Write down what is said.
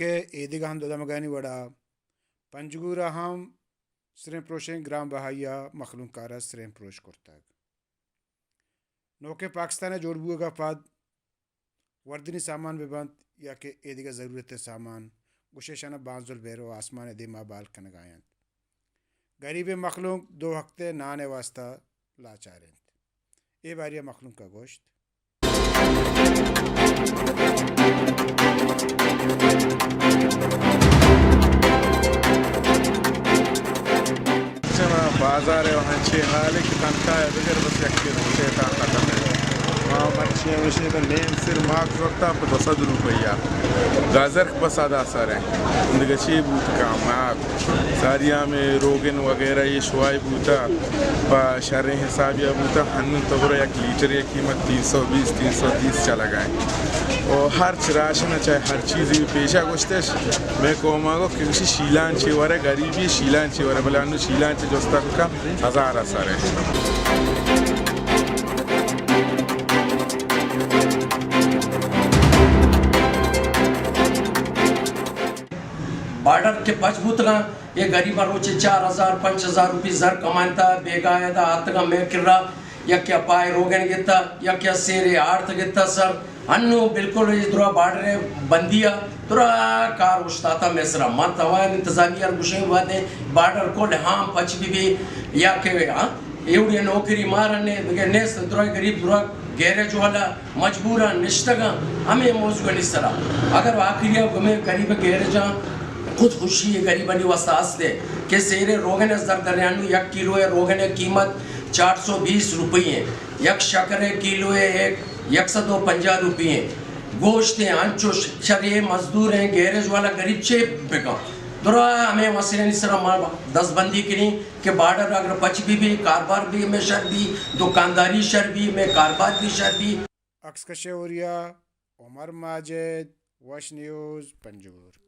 کہ ایدگہ ہم دو دمگانی وڑا پنجگور ءَ ہم سرین پروشیں گران بہائی ءَ مخلوق کار ءَ سرین پروش کرتگ۔ نوکیں پاکستان ءِ جوڑ بوگ ءَ پد وردنی سامان بہ بنت یا کہ ایدگہ ضرورت ءِ سامان، گوشے اشاناں بانزل بیر و آسمان ءِ دیما بال کنگا انت۔ گریبیں مخلوق دو وقت ءِ نان ءِ واسطہ لاچار انت۔ اے باری ءَ مخلوق ءَ گوشت۔ چنا بازار ءِ ہنچیں حالے کہ تنخواہ ءَ بگر بس یکے روچے تاں ختم انت۔ ما مرچی ہمیشی تو نیم سر ماک وقتا پہ دو سد روپیہ۔ گازر بس ادا سر انت۔ دگہ چی بوت کام ماک۔ ساری ہمے روگن وغیرہ یہ شوائے بوتا، پہ شریں حسابیا بوتا، ہنون تو برو یک لیٹر یک قیمت تین سو بیس، تین سو تیس چلگا انت۔ و ہرچ راشن چاہے ہر چیزی پیشا گوشتش، مئے قوما گو کہ گوشی شیلان چی ورے، غریبی شیلان چی ورے، بلے انو شیلان چی جستا کن ہزار اثر ہے۔ بارڈر کہ پچ بوتگاں، اے گریباں روچے چار ہزار، پنچ ہزار روپی زر کمائنتا، بیگاہ ادا آتگاں مئے کرا، یکے ءَ پائے روگن گتا، یکے ءَ سیرے آڑت گتا سر۔ انو بالکل اے درا بارڈر بندی ءَ درا کار اوشتاتا مئے سرا۔ ما توان انتظامیہ ءَ گوشیں وہدے بارڈر کل ہام پچ بی بی یا کہ، ہاں، ایوڑی نوکری مارنے بگے نیست، درا غریب درا گیرج والا مجبوراں نشتگاں ہمے موضوعانی سرا۔ اگر آخری ءَ گمے غریب گیرجاں خودکشی غریبانی واسطہ است ہے کہ سیرے روگن ءِ زر درے، انو یک کیلو ءِ روگن ءِ قیمت چار سو بیس روپی ہیں، یک شکر ءِ کیلو ءِ ایک، یک سد و پنجاہ روپی ہیں، گوشت ہیں، انچو شرے مزدور ہیں، گیرج والا غریب چے بکن؟ درا ہمے مسئلہ نی سرا ما دستبندی کنیں کہ بارڈر اگر پچ بی بی، کاربار بی ہمے شر بی، دکانداری شر بی، ہمے کاربار بی شر بی۔ عکس کش ءُ ہوریا، عمر ماجد، وش نیوز، پنجگور۔